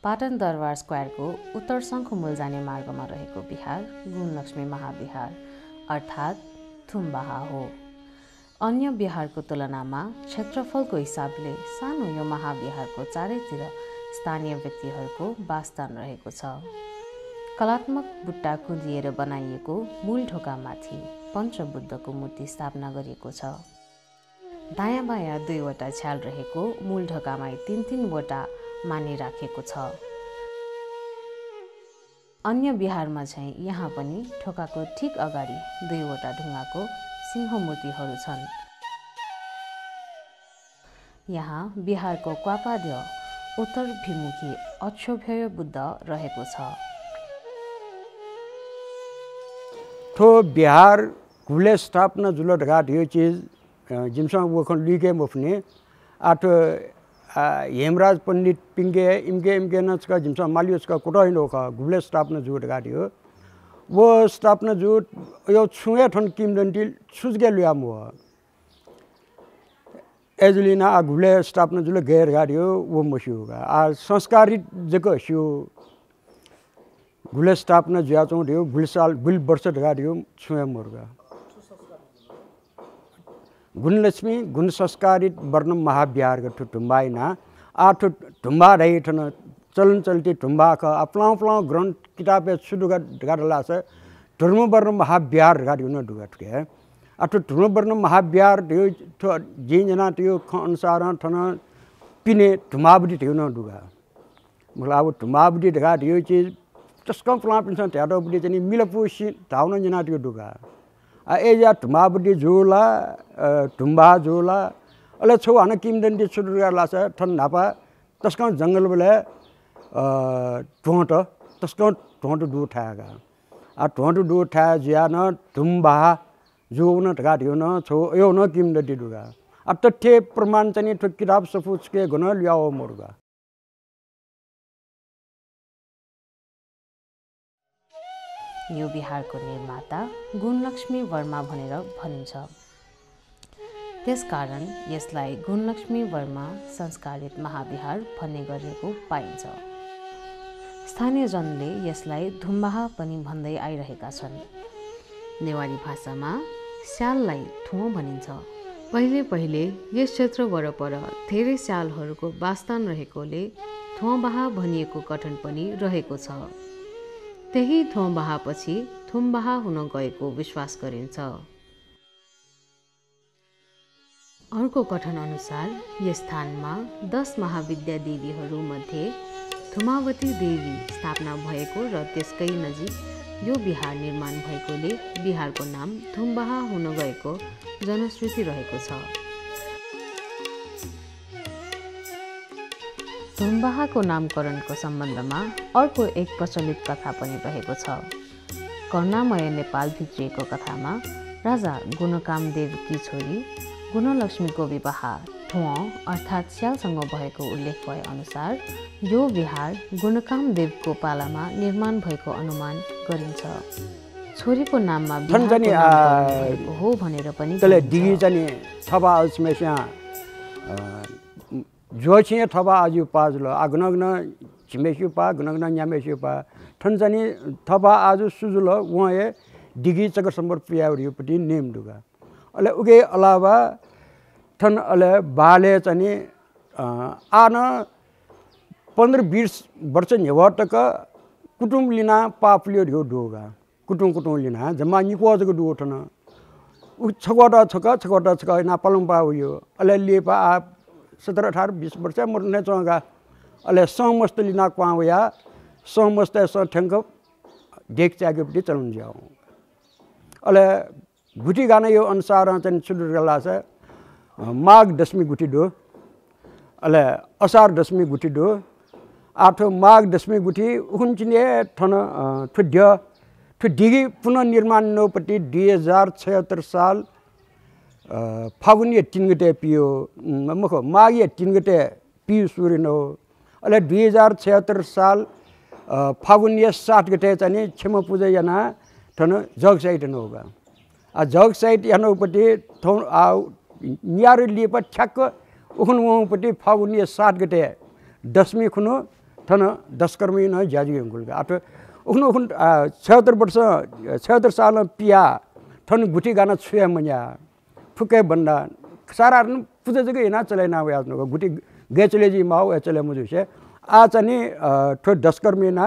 पाटन दरबार स्क्वायरको उत्तर शङ्खुमूल जाने मार्गमा रहेको विहार गुणलक्ष्मी महाविहार अर्थात् थुम्बाहा हो। अन्य विहारको तुलनामा क्षेत्रफलको हिसाबले सानो यो महाविहारको चारैतिर स्थानीय व्यक्तिहरूको वासस्थान रहेको छ। कलात्मक बुट्टा कुँदिएर बनाइएको मूल ढोकामाथि पञ्चबुद्धको मूर्ति स्थापना गरिएको छ। दायाँ बायाँ 2वटा छ्याल रहेको मूल ढोकामा 3-3वटा मानी राखेको छ। अन्य विहारमा चाहिँ यहाँ पनि ढोकाको ठिक अगाडि 2वटा ढुङ्गाको सिंह मूर्तिहरू छन्। यहाँ विहारको क्वापाद्य उत्तरभिमुखी अक्षोभ्य बुद्ध रहेको छ। तो बिहार घुले स्थापना जुलो ढगाट यो चीज जिमसँग वखन लिगे मुफने आठ हेमराज पंडित पिंगे इमके नचका जिमसा मालियोचका कोटाइनो का घुले स्थापना जुट गाडियो वो स्थापना जुट यो छुए ठन किमदन्टी सुजगे लिया मो एजुलिना आ घुले स्थापना जुले गैर गाडियो वो मसियोगा आ संस्कारित जको शियो घुले स्थापना ज्याचो दियो गुलसाल गुल वर्ष गाडियो छुए मोरगा गुणलक्ष्मी गुण संस्कारित वर्ण महाविहार का टुम्बाइना आठ टुम्बा रही ठन चलन चलती टुम्बा का अपना ग्रंथ किताबे शुरू गाड़ला से धर्म वर्ण महाविहार गाड़ी न डुगा ठके आठ धर्म वर्ण महाविहार दियो तो जिन जना दियो अनुसार ठन पिने टुम्बाबडी दियो न डुगा मतलब अब टुम्बाबडी ढगा दियो चीज तस्कम प्लान पिन त्याडो बडी जनी मिलपुसी धाउन जना दियो डुगा एजा टुम्बाबडी जोला टुम्बा जोला अले छौ हाना किमदन्डी सुरु गर्ला छ ठन नापा तस्का जंगल बले टोंट तस्का टोंट दु ठागा आ टोंट दु ठा ज्या न टुम्बा जो न ढगा दियो न छौ यो न किमदन्डी दुगा अब तथ्य प्रमाण चाहिँ तो किताब सफुच के गन ल्याओ मोरगा। यो विहारको निर्माता गुणलक्ष्मी वर्मा भनेर भनिन्छ। त्यसकारण यसलाई गुणलक्ष्मी वर्मा संस्कारित महाविहार भन्ने गरिएको पाइन्छ। स्थानीयजनले यसलाई धुम्बाहा पनि भन्दै आइरहेका छन्। नेवारी भाषामा स्याललाई थुमो भनिन्छ। पहिले यस क्षेत्र वरपर धेरै स्यालहरूको वासस्थान रहेकोले थुमबाहा भनिएको कथन पनि रहेको छ। त्यही थुमबाहापछि थुम्बाहा हुन गएको विश्वास गरिन्छ। अर्को कथन अनुसार यस स्थानमा 10 महाविद्या देवीहरू मध्ये थुमावती देवी स्थापना भएको र त्यसकै नजिक यो विहार निर्माण भएकोले विहारको नाम थुम्बाहा हुन गएको जनश्रुति रहेको छ। थुम्बाहाको नामकरणको सम्बन्धमा अर्को एक प्रचलित कथा पनि रहेको छ। करुणामय नेपाल भित्रिएको कथामा राजा गुणकामदेवकी छोरी गुणलक्ष्मीको विवाह थुँ अर्थात् स्यालसँग भएको उल्लेख भए अनुसार यो विहार गुणकामदेवको पालामा निर्माण भएको अनुमान गरिन्छ। छोरीको नाममा विहारको हो भनेर पनि जोचिए थबा आजु पाजलो आगनगन छिमेसु पा गनगन न्यामेसु पा ठनजनी थबा आजु सुजुलो वहे डिगी चक सम्बर पियाउरियोपटी नेम दुगा अले उगे अलावा ठन अले बाले चनी आन 15-20 वर्ष नेवटक कुटुम लिना पापलियो ढो डोगा कुटुम लिना जम्मा निको जग डो ठन उ छगटा छका ना पलम पाउयो अले लेपा 17-18-20 वर्ष मरने चंगा अले समस्त लिना क्वावया समस्त स ठंग देख चागे पटी चलन जाओ अले गुटी गाना यो अनुसार चाहिँ सुरु गला छ माघ दशमी गुटी दो अले असार दशमी गुटी दो आठो माघ दशमी गुटी उखुनचिने ठन ठु दिगी पुनर्निर्माण नोपटी 2076 साल फागुनिया 3 गते पियो मखो माघिया 3 गते पियो सुरिनो अले 2076 साल फागुनिया 7 गते चाहिँ क्षमा पूजा याना ठन जग साइट नोगा आ जग साइट यानोपटी थौ आ न्यार लिएप ठ्याक्क उखुन वपटी फागुनिया 7 गते दशमी खुनो थन 10 कर्मी न ज्याजी गुलगा आठ उखन उखन 76 साल पिया थन गुटी गाना छुया मया फुके बन्दा सारा पूजा जगह ना चले ना वे आजनो गुटी गे चले जी माओ चले मुझे से आ चनी थो 10 कर्मी ना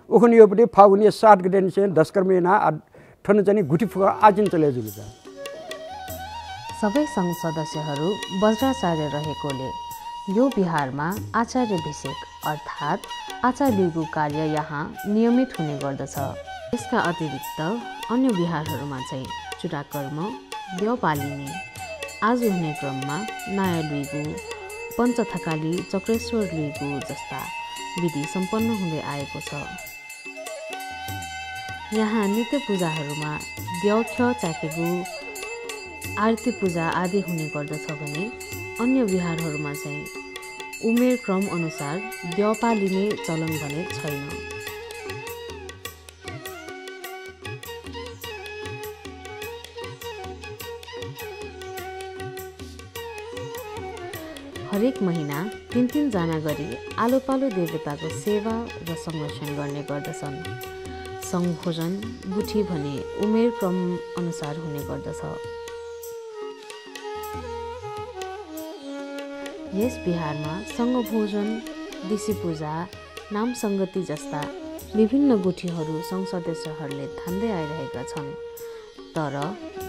उखन यो पटी फागुनी 7 गते से 10 कर्मी ना थन चनी गुटी फुका आजिन चले जुलगा सबै सङ्घ सदस्यहरू वज्राचार्य रहेकोले यो बिहारमा आचार्याभिषेक अर्थात् आचार्यको कार्य यहाँ नियमित हुने गर्दछ। यसका अतिरिक्त अन्य बिहारहरूमा चाहिँ चुडाकर्म, देवपालिनी आज हुने क्रममा नयाँ लुइगु, पञ्चथकाली, चक्रेश्वर लुइगु जस्ता विधि सम्पन्न हुँदै आएको छ। यहाँ नित्य पूजाहरूमा द्यौख्य चाकेगु, आरती पूजा आदि हुने गर्दछ भने अन्य बिहारहरूमा चाहिँ उमेर क्रम अनुसार देवपालिने चलन भने छैन। हरेक महिना 3 जना गरी आलो पालो देवताको सेवा र संरक्षण गर्ने गर्दछन्। सङ्घ भोजन गुठी भने उमेर क्रम अनुसार हुने गर्दछ। यस बिहारमा सङ्घ भोजन, दिसी पूजा, नाम सङ्गति जस्ता विभिन्न गुठीहरू सङ्घ सदस्यहरूले थाम्दै आइरहेका छन्, तर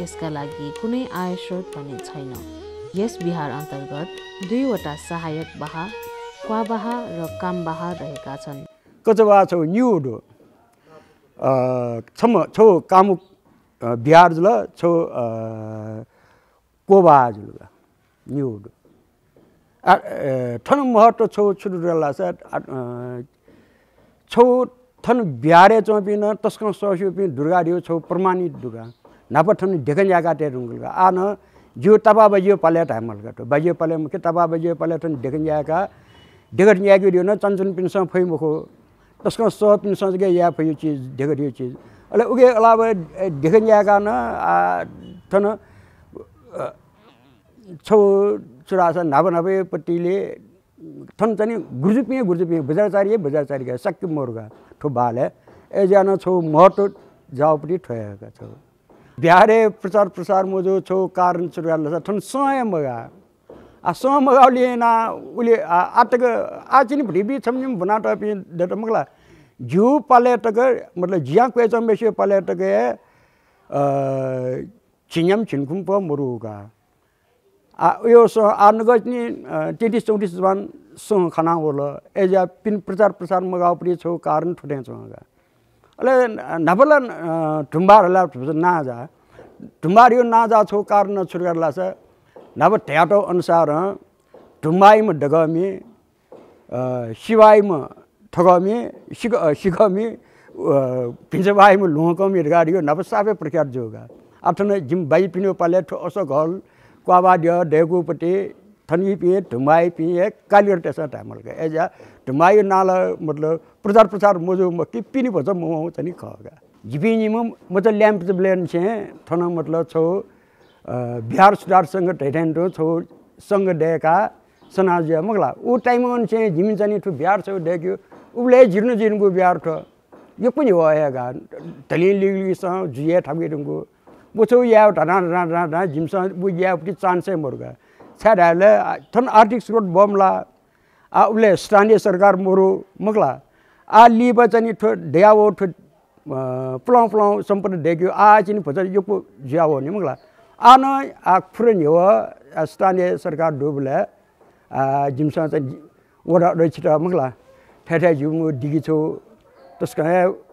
यसका लागि कुनै आय स्रोत पनि छैन। यस बिहार अन्तर्गत 2 वटा सहायक बाहा, क्वाबाहा र कामबाहा रहेका छन्। कचबा छौ न्युडो छौ कामु बिहार जुल छौ कोबा जुल न्युडो थन महत्व छौ छुडुरला स छौ थन बिहारे चोपिन तस्क सस्योपि दुर्गा दियो छौ प्रमाणित दुर्गा नापथन देखन जागा ते रुंगलगा आन जो तबा बजियो पाले टाइमलगा तो बजियो पाले मुके तबा बजियो पाले थन देखन जागा देखन जागा दियो न चञ्चन पिनस फै मुखो तस्क स पिनस जगे या फै चीज देख दियो चीज अले उगे अलावा देखन जागा न थन छौ चुरासा नाबे पट्टीले थन चाहिँ गुर्जुपी बजारचारी का सक्के मोरगा ठो बाले ए जान छौ महत्व जाओपट्टि ठोयाका छौ बिहारे प्रचार मोजो छौ कारण चुराला थन समय मगा आ समय मगाउले ना उले आटक आचिनी भ्रिबी छमजिम बनाटा पि दट मगला जु पाले तक मतलब जिया क्वेचम बेसे पाले तक चिन्यम चिनकुम प मोरुगा यो सो आनगजनी 33-34 जवान सो खाना होला एजा पिन प्रचार मगाउ परि छौ कारण ठुटे छौगा अले नबला ढुम्बारला ना जा ढुम्बारियो ना जा छौ कारण छुरगरला छ नब ट्याटो अनुसार ढुम्बाइम डगमी शिवाइम ठगमी शिखमी पिंजबाइम लुहकमी गाडियो नब साबे प्रख्यात जोगा आफ्न जिम बाइ पिनो पाले ठो असो घल क्वाबा दियो डेगुपट्टि थनी पिए ढुमाई पिए कालियर टेसा टाइमल का एजा ढुमाई नाला मतलब प्रचार मोजो मक्की पिनी भन्छ मो चाहिँ खगा जिपिनी म त ल्याम्प ब्लेन छे थन मतलब छौ बिहार सुधार संघ टेटेन्टो छौ संघ डेका समाज मगला उ टाइम अन चाहिँ जिमिन चाहिँ ठु बिहार छौ डेक्यो उले जिर्नु बिहार थ यो पनि हो यागा तली लिली स जुए थाबिदुंगु बुचौ या ढाना जिमस बुया पटि चान्सै मोरगा छाडाले थन आर्थिक स्रोत बमला आ उले स्थानीय सरकार मोरो मगला आ लिबा चाहिँ ठो देयावो ठो प्लौ सम्पन्न देग्यो आ चाहिँ भन्छ यो ज्यावो नि मगला आन आ फुरन हो स्थानीय सरकार डोबले जिमस चाहिँ वडा रचिता मगला ठेठे जुमु दिगी छौ तस्का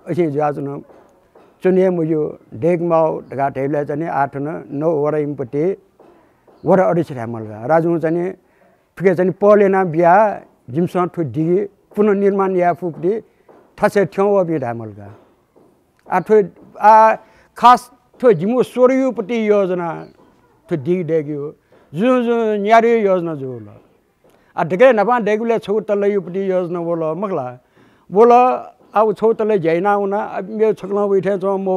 अझै जाजन चुने मुयो डेगमाउ ढगा टेबले चाहिँ 8-9 वडा इम्पट्टि वडा अडिछ रामलगा राजु चाहिँ फिके चाहिँ पलेना बिया जिमस ठु दिगी पुनर्निर्माण या फुपटी थासे ठ्यौ बि रामलगा आ खास थो जिमु सोरियुपट्टि योजना थो दिगी डेग्यो जो न्यारी योजना जो ल आ ढगे नपा डेगुले छौ तलयुपट्टि योजना बोला मगला बोला अब छौ तले जैना उना मेरो छक्ला बैठे छ म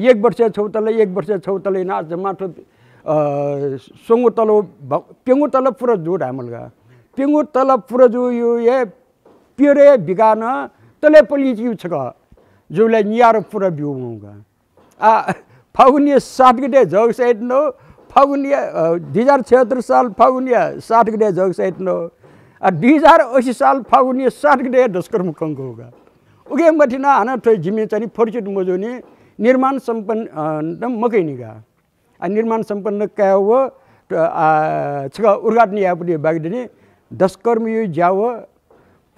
एक वर्ष छौ तले एक वर्ष छौ तले ना जम्मा ठो सोंगु तलो पेंगु तल पुरा जो ढामलगा पेंगु तल पुरा जो यो ये प्योरे बिगान तले पलिजी छ जोले नियार पुरा बिउगा फागुनिया 7 गते जग सहित नो फागुनिया 2076 साल फागुनिया 7 गते जग सहित नो 2080 साल फागुनिया 7 गते दस्कर्म कंग होगा उगे मठिना आना तो जिम्मे चाहिँ फर्चित मजोनी निर्माण सम्पन्न मकैनिगा निर्माण सम्पन्न काव छगा उर्गाटनी यापडी बागदिनी दस्कर्म यो जाव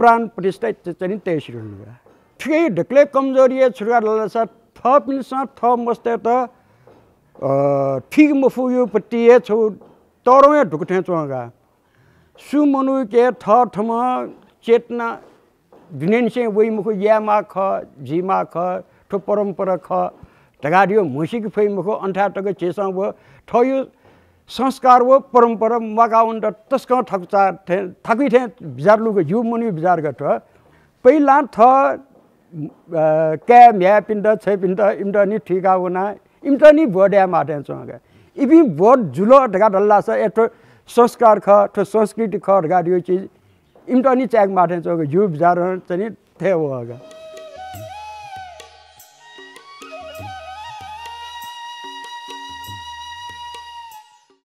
प्राण प्रतिष्ठा चाहिँ तेसिरुगा ठिकै ढक्ले कमजोरी छुगा लसा थप निसा थप मस्ते त ठीक मफु यो पट्टी छौ तरोए ढुकठे चोगा सु मनु के थ थम चेतना जुनेन से वही मुखो यामा ख जीमा ख ठो परम्परा ख ढगाडियो मुसिक फै मुखो अन्ठा टक चेसा व ठयो संस्कार व परम्परा मगाउन तस्क ठक्चा थाकि थे बिजारलुको यु मनु बिजार गठ पहिला थ क्या म्या पिण्ड छ पिण्ड इम्ड नि ठिका हुना इम्ड नि बोड्या माटे चंगा इबि बोड जुलो ढगा डल्ला छ एतो संस्कार ख ठो संस्कृति ख ढगाडियो चीज इम्ड नि च्याग माटे चंगा यु बिजार चाहिँ थे होगा